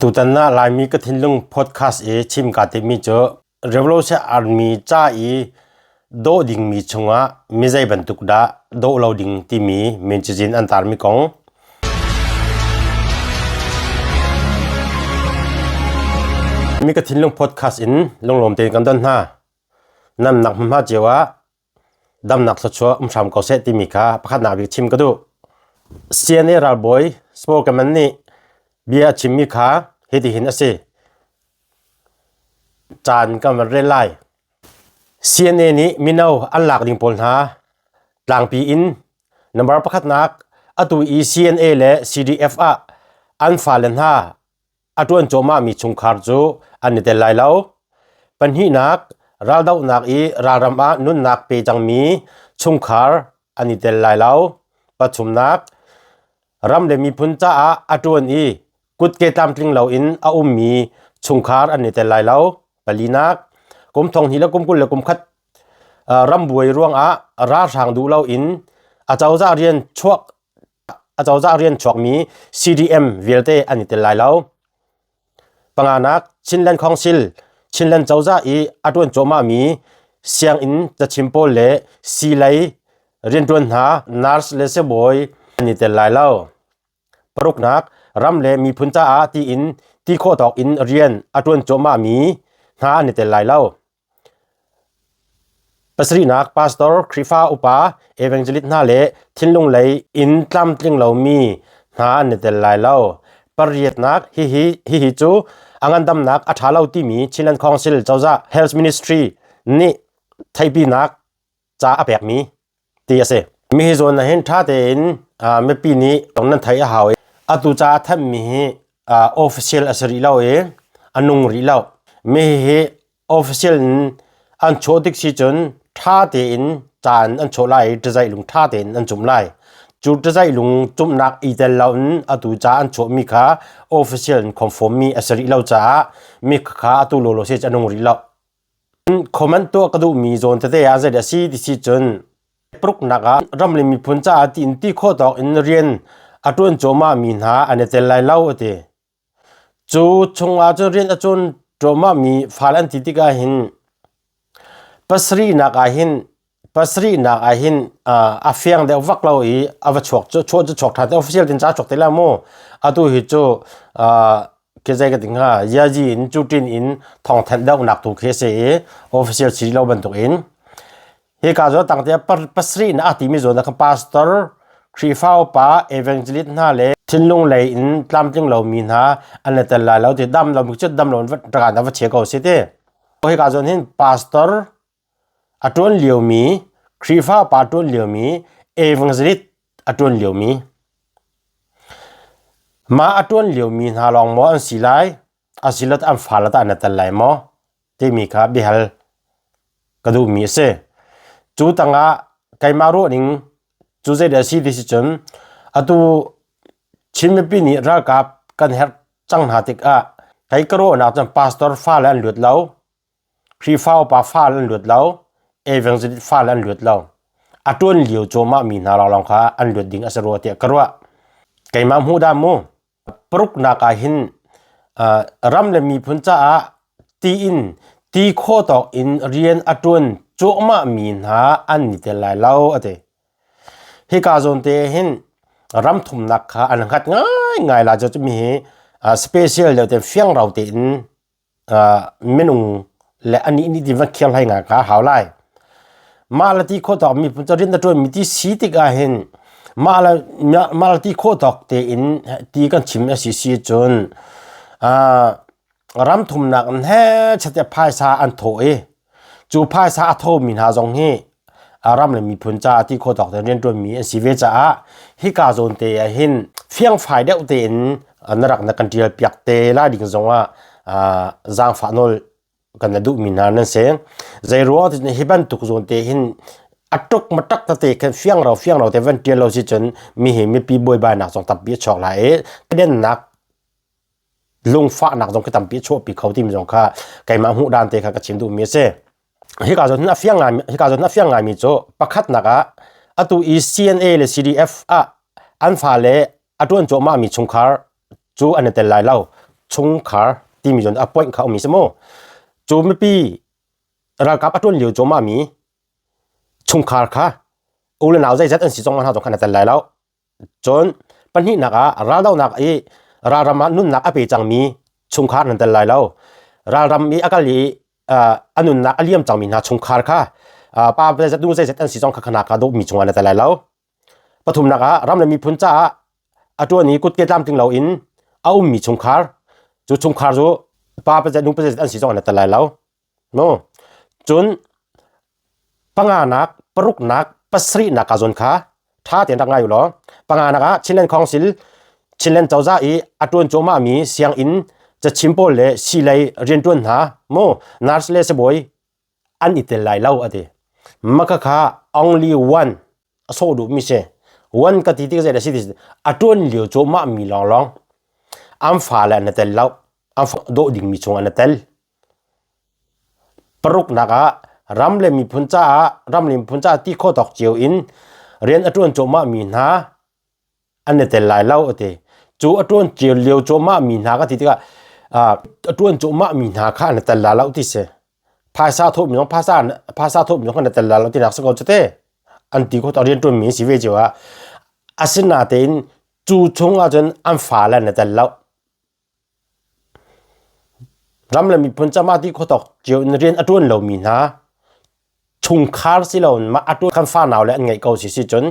Tutan ah Laimi ka thinlung podcast i chim kaa timhmi cu Revolution Army ca i dawh dingmi chungah mi zei bantuk dah dawh lo ding timi min cazin an tarmi kong. Mi ka thinlung podcast in lunglawm tein kan don hna. Nam nak hmunhma cio ah damnak thluachuah um hram ko seh timi kha pakhatnak bik chim ka duh. CNA ralbawi spokesman nih bia a chimmi kha hitihin a si. Caan kan van rel lai. CNA nih mino an lak ding pawl hna tlangpi in number pakhatnak atu i CNA le CDF ah an fale hna a ṭuan cuahmahmi chungkhar cu an i tel lai lo. Pahnihnak, raldohnak i ralram ah nunnak pe cangmi chungkhar an i tel lai lo. Pathumnak, ram le miphun caah a ṭuan i kutke tlamtling loin a ummi chungkhar an i tel lai lo. Palinak, kum thong hnih le kum 20 le kum khat rambuai ruangah ralhrang duh loin acozah rian chuak Acozah rian chuakmi CDM vialte an i tel lai lo. Panganak, Chinland Council, Chinland cozah i a ṭuan cuahmahmi sianginn cachim pawl le sii lei rianṭuan hna, nurse le sibawi an i tel lai lo. Paruknak, ram le miphun caah tiin ti khawh tawk in rian a ṭuan cuahmahmi hna an i tel lai lo. Pasarihnak pastor, Khrihfa upa, evangelist hna le thinlung lei in tlamtling lomi hna an i tel lai lo. Pariatnak hihi hihi cu a ngandamnak a ṭha lo timi Chinland Council cozah Health Ministry nih theihpinak ca a pekmi ti a si. Mi hi zawn ah hin ṭha tein mipi nih nan theih a hau i atu ca a thanhmi hi official a si rih lo i a nung rih lo. Mi hi official in an chuah tik si cun ṭha tein ca in an chuah lai i ṭazaih lung ṭha tein an cumh lai. Cu ṭazaih lung cumhnak i tel lo in atu ca an chuahmi kha official in confirm mi a si rih lo caah mi kha atu lawlaw si cu a nung rih lo. Comment tuah ka duhmi zawn tete ah zei dah a si ti si cun paruknak ah ram le miphun caah tiin ti khawh tawk in rian a ṭuan cuahmahmi hna an i tel lai lo a ti. Cu chungah cun rian a ṭuan cuahmahmi fale an ti tikah hin pasarihnak ah hin pasarihnak ah hin a fiang deuh vak lo i a va chuak cu chuah cu chuak ṭhan te official tin ca chuak te lai mu atu hi cu khi zei ka ti hnga yazi in cutin in thawngthanh deuhnak tu khi a si i official si lo bantuk in hika zawn tangte pasarih na a timi zawn ah pastor Khrihfa upa evangelist hna le thinlung lei in tlamtling lomi hna an le tel lai lo ti dam lo mi cu dam lo in va chia ko si ti hika zawn hin pastor a ṭuan liomi Khrihfa upa a ṭuan liomi evangelist a ṭuan liomi mah a ṭuan liomi hna lawng maw an si lai asiloah an fale tah an i tel lai maw timi kha biahal ka duhmi a si. Cu tangah keimah ruahning cu zeidah a si ti si cun atu Chin mipi nih ralkap kan herh cang hna tikah kei ka ruahnak cun pastor fale an luat lo Khrihfa upa fale an luat lo, evangelist fale an luat lo. A ṭuan lio cuahmah mi hna lawnglawng kha an luat ding a si rua tiah ka ruah. Keimah hmuh dah mu. Paruknak ah hin ram le miphun caah ti in ti khawh tawk in rian a ṭuan cuahmah mi hna an ni tel lai lo a ti. Hika zawn te hin ram thumnak kha an hngat ngaingai la cu mi hi special deuh te fiangrau tein minung le anih nih ti van khiar hlai nga kha hau lai mah le ti khawh tawk miphun cu rian na ṭuan mi ti si tik ah hin mah le mah le ti khawh tawk tein ti kan chim a si si cun ram thumnak in he chate phaisa an thawh i cu phaisa a thomi hna zong hi ram le miphun caah ti khawh tawk tein rianṭuanmi an si ve caah hika zawn te ah hin fiangfai deuh tein na rak na kan ṭial piak te lai ding zongah zaangfah nawl kan na duhmi hna nan si. Zei ruang ti hi bantuk zawn te hin a tuk ma tak tete khan fiang ro fiang ro te van ṭial lo si cun mi hi mipi buaibainak zong tampi a chuak lai i dennak lungfahnak zong khi tampi a chuahpi kho timi zong kha keimah hmuh dan te kha ka chim duhmi a si. Hika zawn a fiang ngai hika zawn a fiang ngaimi cu pakhatnak ah atu i CNA le CDF ah an fale a ṭuan cuahmahmi chungkhar cu an i tel lai lo. Chungkhar timi zawn a point kha um mi si mu. Cu mipi ralkap a ṭuan lio cuahmah mi chungkhar kha u le nau zeizat an si zong hna zong kha na tel lai lo. Cun pahnihnak ah raldohnak i ralram ah nunnak a pe cangmi chungkhar nan tel lai lo. Ralram i a kal i a nunnak a liam cangmi hna chungkhar kha pa zeizat nu zeizat an si zong kha khana kha dawhmi chungah na tel lai lo. Pathumnak ah ram le miphun caah a ṭuan i kutke tlamtling loin a ummi chungkhar cu chungkhar cu pa pazet nu pazet an si zong an tel lai lo. No. Cun panganak, paruknak, pasarihnak ka zawn kha ṭha tein rak ngai u law panganak ah Chinland Council Chinland cozah i a ṭuan cuahmahmi sianginn cachim pawl le siilei rianṭuan hna mu nurse le sibawi an i tel lai lo a ti. Maka kha only one a sawh duhmi si. One ka ti tik zei a si ti a ṭuan lio cu mah mi lawnglawng an fale an i tel lo. An dawh dingmi chung an i tel. Paruknak ah ram le miphun caah ram le miphun caah ti khawh tawk cio in rian a ṭuan cuahmah mi hna an i tel lai lo a ti. Cu a ṭuan cio lio cuahmah mi hna ka ti tikah a ṭuan cuahmah mi hna kha an i tel lai lo ti si. Phaisa thawhmi zong phaisa phaisa thawhmi zong kan i tel lai lo tinak si ko cu te. An ti khawh rian ṭuanmi si ve cio ah. Asinain cu chung ahcun an fale an i tel lo. Ram le miphun cama ti khuatok cio in rian a ṭuan lomi hna chungkhar si lo mah a ṭuan kan fanau le an ngeih ko si si cun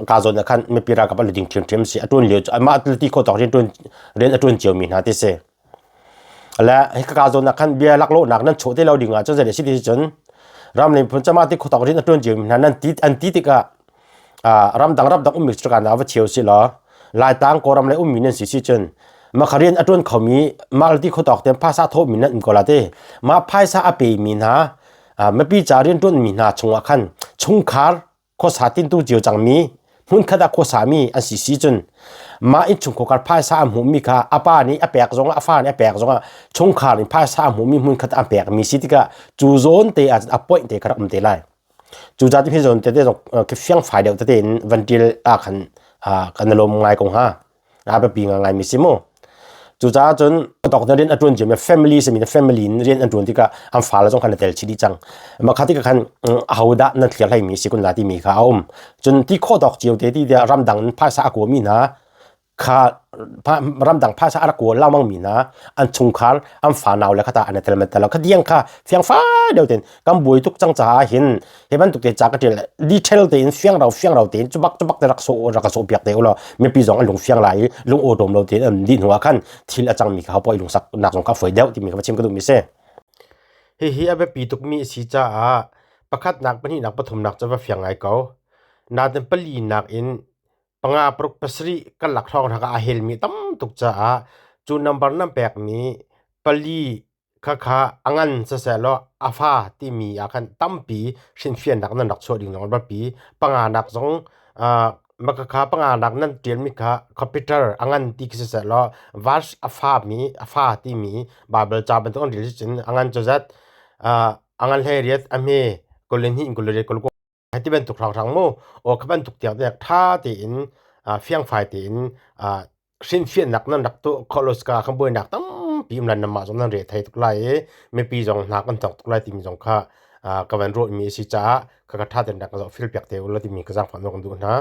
ka zawn ah khan mipi ralkap an ding ṭhiamṭhiam si a ṭuan lio cu mah ti khuatok rian ṭuan rian a ṭuan cio mi hna ti si. Le hika ka zawn ah khan bia laklawhnak nan chuah ti lo ding ah cun zei si ti si cun ram le miphun cama ti khuatok rian a ṭuan cio mi hna nan ti an ti tikah ramdang ramdang ummi cu kan va cheu si law Laitlang Kawlram le ummi nan si si cun mah rian a ṭuan khomi mah ti khotawk te phaisa thawhmi nan um ko la te mah phaisa a pemi hna mipi ca rian ṭuanmi hna chungah khan chungkhar khuasa tintu cio cangmi hmunkhat ah khuasa mi an si si cun mah innchungkhar phaisa a hmuhmi kha a pa nih a pek zongah a fa nih a pek zongah chungkhar in phaisa a hmuhmi hmunkhat ah an pekmi si tikah cu zawn te ah a point te kha rak um te lai. Cucaah ti zawn tete zong khi fiangfai deuh tete in van ṭial ah khan kan i lawm ngai ko hnga. A biapi ngaingai mi si mu. Cucaah cun doctor rian a ṭuan ciami family simi family in rian an ṭuan tikah an fale zong khan a tel chih dih cang. Mah kha tikah khan ahodah nan thlir hleimi si kun la timi kha a um. Cun ti khawh tawk cio te ti tiah ramdang in phaisa a kuami hna kha ramdang phaisa a rak kawl lengmang mi hna an chungkhar an fanau le khata an i tel tel lo kha diang kha fiangfai deuh tein kan buai tuk cang caah hin hi bantuk te ca ka ṭial detail tein fiang ro fiang ro tein cubak cubak te rak so rak so piak te ulaw mipi zong an lung fiang lai i lung awṭawm lo tein an dih hnu ah khan thil a cangmi kha poi lungsak nak zong kha foi deuh timi kha chim ka duhmi si. Hihi a biapi tukmi a si caah pakhatnak pahnihnak pathumnak cu va fiang ngai ko. Nain palinak in panga paruk pasarih kan lak hrawng hna a helmi tam tuk caah cu number nan pekmi pali khakha a ngan siseh law a fa timi ah khan tampi hrinfiannak nan rak chuah ding zong a biapi. Panganak zong makhakha panganak nan ṭialmi kha computer a ngan ti khi siseh law verse a fami a fa timi Bible ca bantuk an rel cun a ngan cu zat a ngan 18 a hme 22 in 28 21 Hei ti bantuk hranghrang mu aw kha bantuk tiang te ṭha tein fiangfai tein hrinfiannak nan rak tuah khawh lo sika khan buainak tampi um lan nan mah zong nan re thei tuk lai i mipi zong hna kan thawk tuk lai timi zong kha ka van ruahmi a si caah khakha ṭha tein rak ka zoh fil piak te u law timi ka zaangfah nawl kan duh hna.